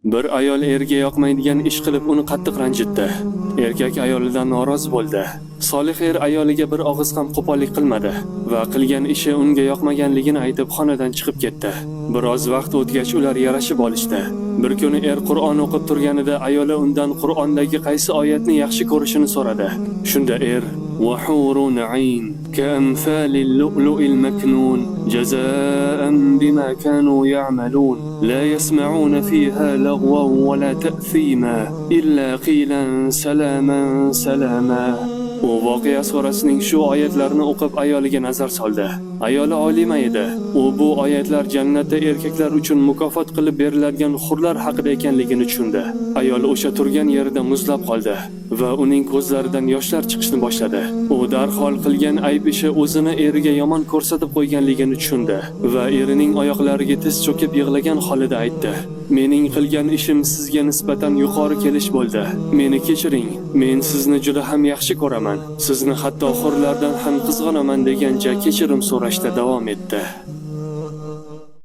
Bir ayol erga yoqmaydigan ish qilib, uni qattiq ranjitdi. Erkak ayolidan norozi bo'ldi. Solih er ayoliga bir og'iz ham qo'pollik qilmadi va qilgan ishi unga yoqmaganligini aytib, xonadan chiqib ketdi. Biroz vaqt o'tgach, ular yarashib olishdi. Bir kuni er Qur'on o'qib turganida ayoli undan Qur'ondagi qaysi oyatni yaxshi ko'rishini so'radi. Shunda er: "وحور عين كأمثال اللؤلؤ المكنون جزاء بما كانوا يعملون لا يسمعون فيها لغوا ولا تأثيما إلا قيلا سلاما سلاما." U Voqea surasining shu oyatlarini o'qib, ayoliga nazar soldi. Ayoli olima edi. U bu oyatlar jannatda erkaklar uchun mukofot qilib beriladigan hurlar haqida ekanligini tushundi. Ayol o'sha turgan yerida muzlab qoldi va uning ko'zlaridan yoshlar chiqishni boshladi. U darhol qilgan ayb ishi o'zini eriga yomon ko'rsatib qo'yganligini tushundi va erining oyoqlariga tiz cho'kib yig'lagan holida aytdi: "Mening qilgan ishim sizga nisbatan yuqori kelish bo'ldi. Meni kechiring. Men sizni juda ham yaxshi ko'raman. Sizni hatto hurlardan ham qizg'onaman", degancha kechirim so'rashda davom etdi.